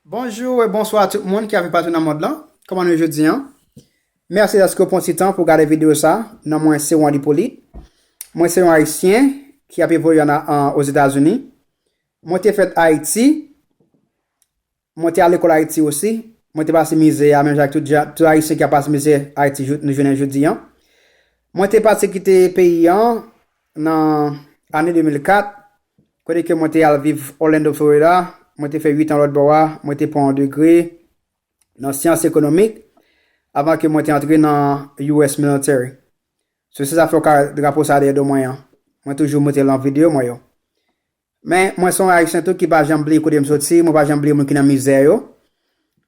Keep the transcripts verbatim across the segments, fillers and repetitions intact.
Bonjou e bonswa a tout moun ki ap viv patou nan mond lan. Kòman nou ye jodi an? Mèsi dèske w pran ti tan pou w gade videyo sa. Non mwen se Wandy Polit. Mwen se yon Ayisyen ki ap evolye an, an, Ozetazini. Mwen te fèt Ayiti. Mwen te al lekòl Ayiti osi. Mwen te pase mizè a, menm jan ak tout, jan- tout Ayisyen ki ap pase mizè Ayiti jou- nou jounen jodi an. Mwen te pati kite peyi an nan ane de mil kat, kote ke mwen te al viv Orlando, Florida. Mwen te fè uit an lòt bò a. Mwen te pran yon degre nan syans ekonomik avan ke mwen te antre nan U S military. So, se sa fè w ka wè drapo sa dèyè do mwen an. Mwen toujou montre l nan videyo mwen yo. Men, mwen se yon Ayisyen tou ki pa janm bliye kote m soti, mwen pa janm bliye moun ki nan mizè yo.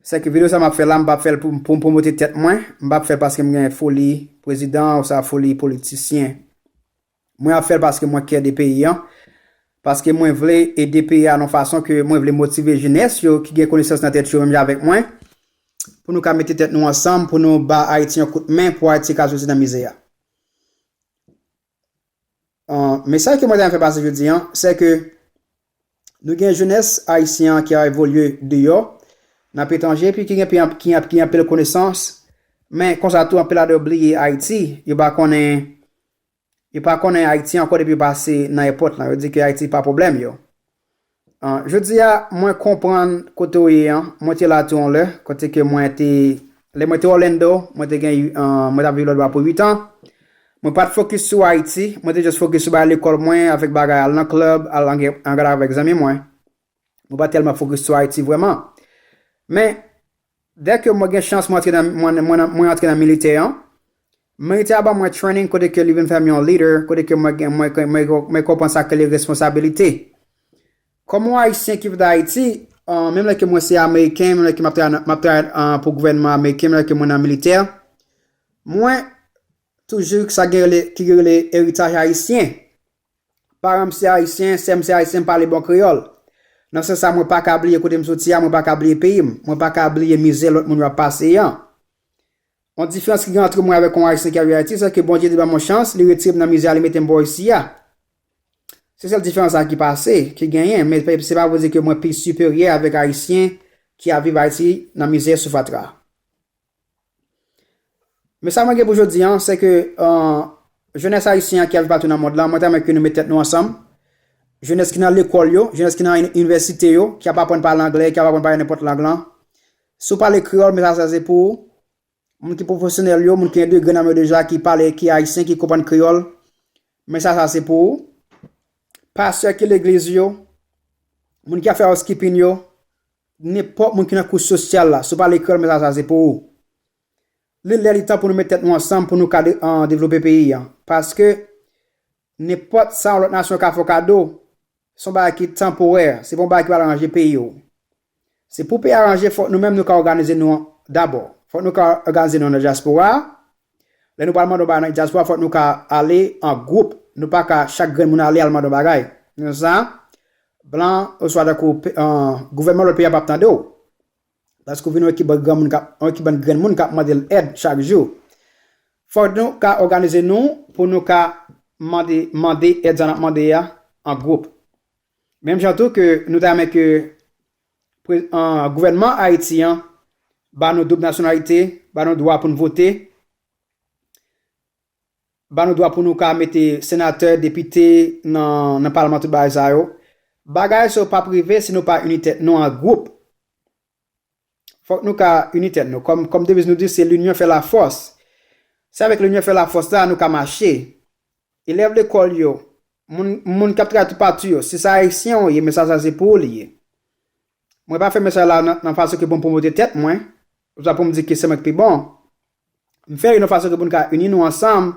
Se ke videyo sa m ap fè la, m p ap fè l pou, pou m pwomote tèt mwen, m p ap fè l paske m gen foli prezidan oswa foli politisyen. Mwen ap fè l paske mwen kè de peyi an, paske mwen vle ede peyi a nan fason ke mwen vle motive jenès yo ki gen konesans nan tèt yo menm jan avèk mwen, pou nou ka mete tèt nou ansanm, pou nou ba Ayiti yon kout men, pou Ayiti ka soti nan mizè a. An, mesaj ke mwen ta renmen fè pase jodi an, se ke nou gen jenès ayisyen an ki ap evolye deyò, nan peyi etranje, epi ki gen, ki, ki, ki anpil konesans, men konsa tou anpil ladan yo bliye Ayiti, yo pa konnen, yo pa konnen Ayiti ankò depi yo pase nan èpòt lan, yo di ke Ayiti pa pwoblèm yo. An, jodi a, mwen konprann kote w ye an. Mwen te la tou yon lè, kote ke mwen te, lè mwen te Orlando, mwen te gen, an, mwen t ap viv lòt bò a pou uit an. Mwen pa t fokis sou Ayiti, mwen te just fokis sou bagay lekòl mwen, avèk bagay al nan club, al an, an gade avèk zanmi mwen. Mwen pa tèlman fokis sou Ayiti vrèman. Men, dèke mwen gen chans, mwen antre nan, mwen, mwen, mwen antre nan militè an, militè a ban mwen training kote ke li vin fè m yon leader, kote ke mwen gen, mwen, mwen, mwen, mwen konprann sa ke le responsabilite. Kòm yon Ayisyen ki vin Ayiti, an, menm lè ke mwen se Ameriken, menm lè ke m ap travay nan, m ap travay, an, pou gouvènman Ameriken, menm lè ke mwen nan militè, mwen toujou sa gen rele, ki rele eritaj ayisyen. Paran m se Ayisyen, sè m se Ayisyen, m pale bon kreyòl. Nan sans sa, mwen pa ka bliye kote m soti a, mwen pa ka bliye peyi m, mwen pa ka bliye mizè lòt moun yo ap pase an. Yon diferans ki gen antre mwen avèk yon Ayisyen ki ap viv Ayiti, se ke Bondye te ban m yon chans, li retire m nan mizè a, li mete m bò isi a. Se sèl diferans sa ki pase, ki genyen, men pe- se pa vle di ke mwen pi siperyè avèk Ayisyen ki ap viv Ayiti nan mizè sou fatra. Men sa mwen gen pou jodi an, se ke, an, jenès ayisyen an ki ap viv patou nan mond lan, mwen ta renmen ke nou met tèt nou ansanm. Jenès ki nan lekòl yo, jenès ki nan inivèsite yo, ki ap aprann pale anglè, ki ap aprann pale nenpòt lang lan. Si w pale kreyòl, mesaj sa se pou ou. Moun ki pwofesyonèl yo, moun ki gen degre nan yo deja, ki pale, ki ayisyen, ki konprann kreyòl, mesaj sa se pou ou. Pastè ki legliz yo, moun ki ap fè housekeeping yo, nenpòt moun ki nan kouch sosyal la, si w pale kreyòl, mesaj sa se pou ou. Li lè li tan pou nou met tèt nou ansanm pou nou ka de- an, devlope peyi an. Paske nenpòt sa yon lòt nasyon ka fè w kado, se yon bagay ki tanporè, se pa yon bagay ki pral ranje peyi w. Se pou peyi a ranje, fòk nou menm nou ka òganize nou dabò. Fòk nou ka òganize nou nan dyaspora a. Lè nou pral mande yon bagay nan dyaspora, fòk nou ka ale an gwoup. Nou pa ka chak grenn moun ale al mande yon bagay. Nan sa, blan, oswa tankou pe- an, gouvènman lòt peyi a p ap tande w. Paske w vin yon ekip bann granmoun k ap, yon ekip bann grenn moun k ap mande l èd chak jou. Fòk nou ka òganize nou pou nou ka mande, mande èd sa n ap mande a an gwoup. Menm jan tou ke nou ta renmen ke pre- an, gouvènman Ayiti an ba nou doub nasyonalite, ba nou dwa pou n vote, ba nou dwa pou nou ka mete senatè, depite nan, nan palman, tout bagay sa yo. Bagay sa yo p ap rive si nou pa ini tèt nou an gwoup. Fòk nou ka ini tèt nou. Kòm, kòm deviz nou di, se l'union fait la force. Se avèk l'union fait la force la nou ka mache. Elèv lekòl yo, moun, moun k ap travay toupatou yo, si se ayisyen w ye, mesaj sa se pou ou li ye. Mwen pa fè mesaj la nan, nan fason ke pou m pwomote tèt mwen, oswa pou m di ke se mwen k pi bon. M fè li nan fason ke pou n ka ini nou ansanm,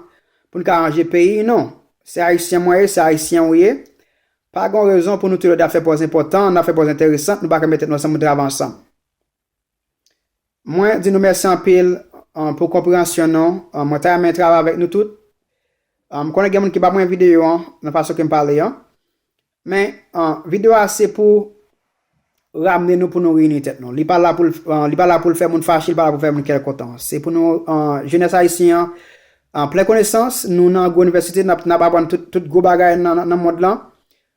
pou n ka ranje peyi nou. Se ayisyen mwen ye, se ayisyen w ye. Pa gen rezon pou nou toulède ap fè pòz enpòtan, n ap fè pòz enteresan, nou pa ka met tèt nou ansanm pou n travay ansanm. Mwen di nou mèsi anpil, an, pou konpreyansyon nou. An, mwen ta renmen travay avèk nou tout. An, m konnen gen moun ki p ap renmen videyo an, nan fason ke m pale an. Men, an, videyo a se pou ramne nou pou nou reyini tèt nou. Li pa la pou l, an, li pa la pou l fè moun fache, li pa la pou l fè moun kè l kontan. Se pou nou, an, jenès ayisyen an, an plen konesans, nou nan gwo inivèsite, n ap, n ap aprann tout, tout gwo bagay nan, nan, nan mond lan.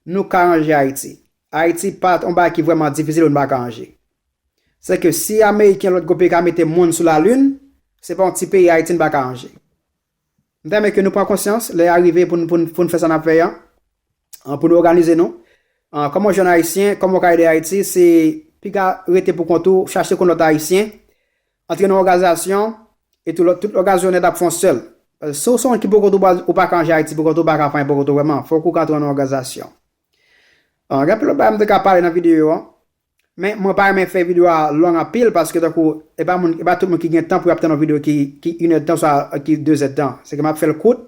Nou ka ranje Ayiti. Ayiti pa t yon bagay ki vrèman difisil pou nou pa ka ranje. Se ke si Ameriken, lòt gwo peyi ka mete moun sou lalin, se pa yon ti peyi Ayiti n pa ka ranje. M ta renmen ke nou pran konsyans, lè a rive pou n, pou n, pou n fè sa n ap fè a, an, pou nou òganize nou. An, kòman w jwenn Ayisyen, kòman w ka ede Ayiti, se piga rete pou kont ou, chache konn lòt Ayisyen, antre nan òganizasyon, e tout lòt, tout òganizasyon nèt ap fè yon sèl. Paske si w se yon moun ki pou kont ou, ou pa ka ranje Ayiti pou kont ou, ou pa ka fè anyen pou kont ou vrèman. Fòk ou ka antre nan òganizasyon. An, gen anpil lòt bagay m te ka pale nan videyo an. Men mwen pa renmen fè videyo a long anpil paske tankou e pa moun, e pa tout moun ki gen tan pou y ap tann yon videyo ki, ki inèdtan swa ki dezèdtan. Se ke m ap fè l kout.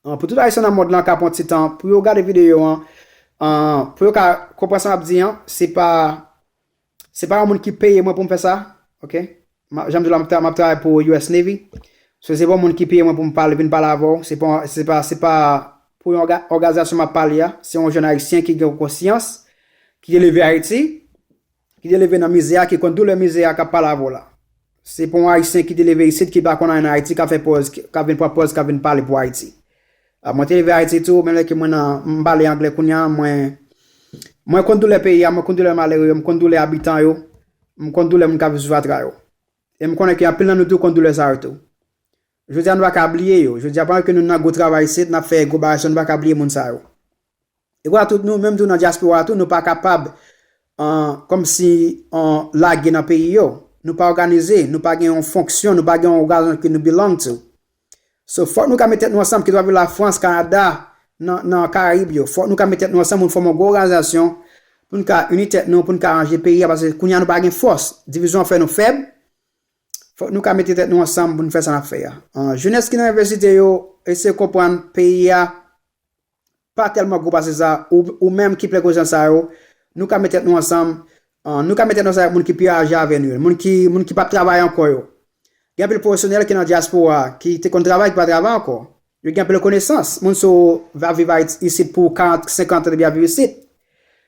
An, pou tout Ayisyen nan mond lan k ap pran ti tan pou yo gade videyo an, an, pou yo ka konprann sa m ap di an, se pa, se pa yon moun ki peye mwen pou m fè sa, oke? Ma- Jan m di w la, m ap tra- m ap travay pou U S Navy. So, se pa yon moun ki peye mwen pou m pale, vin pale avè w. Se pa, se pa, se pa pou yon òga- òganizasyon m ap pale a. Se yon jèn Ayisyen ki gen konsyans, ki te leve Ayiti, ki te leve nan mizè a, ki konn doulè mizè a, k ap pale avè w la. Se pa yon Ayisyen ki te leve isit, ki pa konn anyen nan Ayiti, k ap fè pòz, k ap vin pran pòz, k ap vin pale pou Ayiti. A, mwen te leve Ayiti tou, menm lè ke mwen nan, m pale anglè kounye a, mwen, mwen konn doulè peyi a, mwen konn doulè malere yo, m konn doulè abitan yo, m konn doulè moun k ap viv sou fatra yo. E m konnen ke anpil nan nou tou konn doulè sa yo tou. Jodi a, nou pa ka bliye yo. Jodi a, pandan ke nou nan gwo travay isit, n ap fè gwo bagay sa yo, nou pa ka bliye moun sa yo. E kwa tout nou, menm tou nan dyaspora tou, nou pa kapab, an, kòmsi, an, lage nan peyi yo. Nou pa òganize, nou pa gen yon fonksyon, nou pa gen yon òganizasyon ke nou belong to. So, fòk nou ka met tèt nou ansanm, ke swa viv Lafrans, Kanada, nan, nan Karayib yo. Fòk nou ka met tèt nou ansanm pou n fòme yon gwo òganizasyon, pou n ka ini tèt nou, pou n ka ranje peyi a, paske kounye a nou pa gen fòs. Divizyon an fè nou fèb. Fòk nou ka mete tèt nou ansanm pou n fè sa n ap fè a. An, jenès ki nan inivèsite yo, eseye konprann peyi a pa tèlman gwo pase sa, ou, ou menm ki plen konsyans sa yo, nou ka met tèt nou ansanm, an, nou ka met tèt nou ansanm avèk moun ki pi aje avè nou yo, moun ki, moun ki p ap travay ankò yo. Gen anpil pwofesyonèl ki nan dyaspora, ki te konn travay, ki pa travay ankò. Yo gen anpil konesans. Moun sa yo va viv Ayiti isit pou karant, senkant an depi y ap viv isit.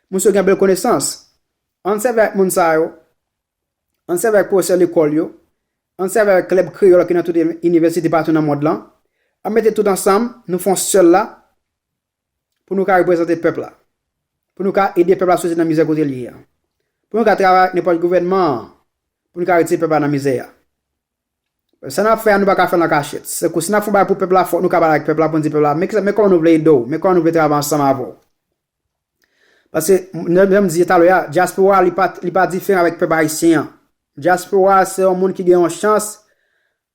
Moun sa yo gen anpil konesans. Ann sèvi ak moun sa yo. Ann sèvi ak pwofesè lekòl yo. Ann sèvi ak klèb kreyòl ki nan tout inivèsite patou nan mond lan. Ann mete tout ansanm, nou fè yon sèl la, pou nou ka reprezante pèp la. Pou nou ka ede pèp la soti nan mizè kote l ye a. Pou nou ka travay ak nenpòt gouvènman an, pou nou ka retire pèp la nan mizè a. Sa n ap fè a, nou pa ka fè l nan kachèt. Se kou si n ap fè yon bagay pou pèp la, fòk nou ka pale ak pèp la pou n di pèp la, men kisa, men kòman nou vle ede w, men kòman nou vle travay ansanm avè w. Paske, jan m di talè a, dyaspora a, li pa, li pa diferan avèk pèp ayisyen an. Dyaspora a, se yon moun ki gen yon chans,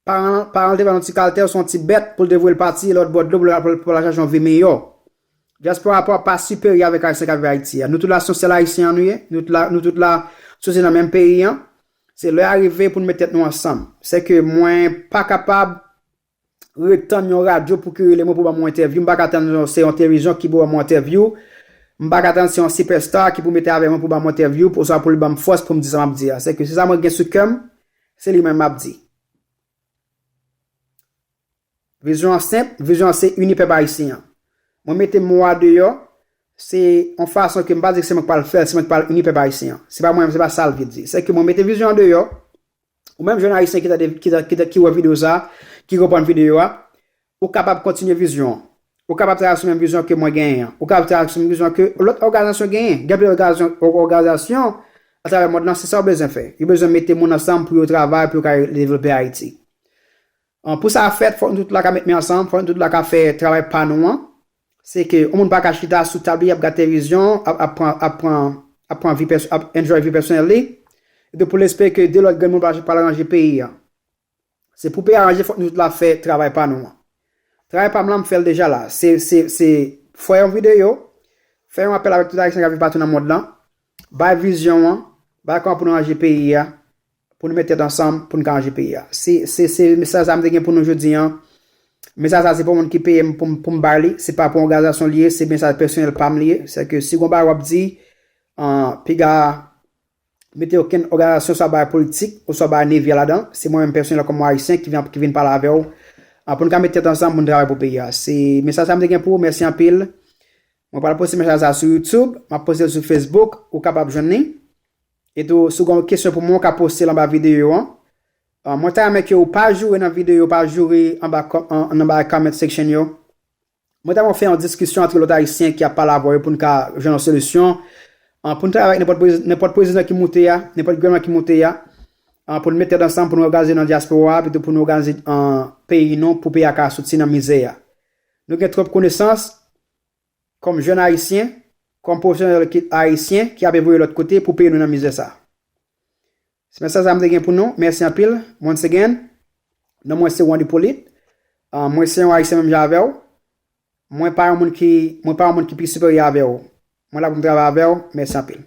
paran, paran l te ba l yon ti kaltè, se yon ti bèt pou l te voye l pati lòt bò dlo pou l, pou l, pou l al chache yon vi miyò. Dyaspora pa, pa siperyè avèk ayisyen k ap viv Ayiti a. Nou tout la, se yon sèl ayisyen an nou ye. Nou tout la, nou tout la, soti nan menm peyi an. Se lè a rive pou n met tèt nou ansanm. Se ke mwen pa kapab ret tann yon radyo pou ki rele mwen pou ban mwen entèvyou. M pa ka tann se yon televizyon ki pou ban mwen entèvyou. M pa ka tann se yon sipèsta ki pou mete avè mwen pou ban mwen entèvyou, pou sa pou li ban m fòs pou m di sa m ap di a. Se ke se sa mwen gen sou kè m, se li menm m ap di. Vizyon an senp, vizyon an se ini pèp ayisyen an. Mwen mete mo a deyò, se yon fason ke m pa di ke se mwen k pral fè l, se mwen k pral ini pèp ayisyen an. Se pa mwen, se pa sa l vle di. Se ke mwen mete vizyon an deyò, ou menm jèn ayisyen ki tande, ki, ta- ki, ta- ki wè videyo sa, ki konprann videyo a, ou kapab kontinye vizyon an. Ou kapab travay sou menm vizyon ke mwen genyen an. Ou kapab travay sou menm vizyon ke lòt òganizasyon genyen. Gen anpil òganizasyon, òganizasyon atravè mond lan, se sa yo bezwen fè. Yo bezwen mete moun ansanm pou yo travay, pou yo ka devlope Ayiti. An, pou sa fèt, fòk nou tout la ka met men ansanm, fòk nou tout la ka fè travay pa nou an. Se ke yon moun pa ka chita sou tab li, ap gade televizyon, ap, ap pran, ap pran, ap pran vi pèso-, ap enjoy vi pèsonèl li. Epi pou l espere ke de lòt grenn moun pral, pral ranje peyi a. Se pou peyi a ranje, fòk nou tout la fè travay pa nou an. Travay pa m lan, m fè l deja la. Se, se, se fè yon videyo, fè yon apèl avèk tout ayisyen k ap viv patou nan mond lan, bay vizyon an, bay kòman pou nou ranje peyi a, pou nou met tèt ansanm, pou nou ka ranje peyi a. Se, se, se mesaj sa m te gen pou nou jodi an. Mesaj sa se pa moun ki peye m pou m, pou m bay li, se pa pou yon òganizasyon li ye, se mesaj pèsonèl pa m li ye. Se ke si gon bagay w ap di, an, piga mete okenn òganizasyon swa bagay politik, oswa bagay nevya ladan. Se mwen menm pèsonèl kòm yon ayisyen ki vin, ki vin pale avè w. An, pou nou ka met tèt ansanm, pou nou travay pou peyi a. Se mesaj sa m te gen pou ou. Mèsi anpil. Mwen pral poste mesaj sa sou YouTube, m ap poste l sou Facebook, ou kapab jwenn li. E tou, si w gen yon kesyon pou mwen, ou ka poste l anba videyo an. Ah, mwen ta renmen ke ou pa joure nan videyo, pa joure anba kò-, an, anba comment section yo. Mwen ta renmen fè yon diskisyon ant lòt ayisyen ki ap pale avè yo pou n ka jwenn yon solisyon. An, pou n travay avèk nenpòt prezi- nenpòt prezidan ki moute a, nenpòt gouvènman ki moute a, an, pou n met tèt ansanm, pou n òganize nan dyaspora a, pito pou n òganize an peyi nou, pou peyi a ka soti nan mizè a. Nou gen twòp konesans kòm jèn ayisyen, kòm pwofesyonèl ki ayisyen ki ap evolye lòt kote pou peyi nou nan mizè sa. Se mesaj sa m te gen pou nou. Mèsi anpil. Once again, non mwen se Wandy Polit. Ah, mwen se yon ayisyen menm jan avè w. Mwen pa yon moun ki, mwen pa yon moun ki pi siperyè avè w. Mwen la pou m travay avè w. Mèsi anpil.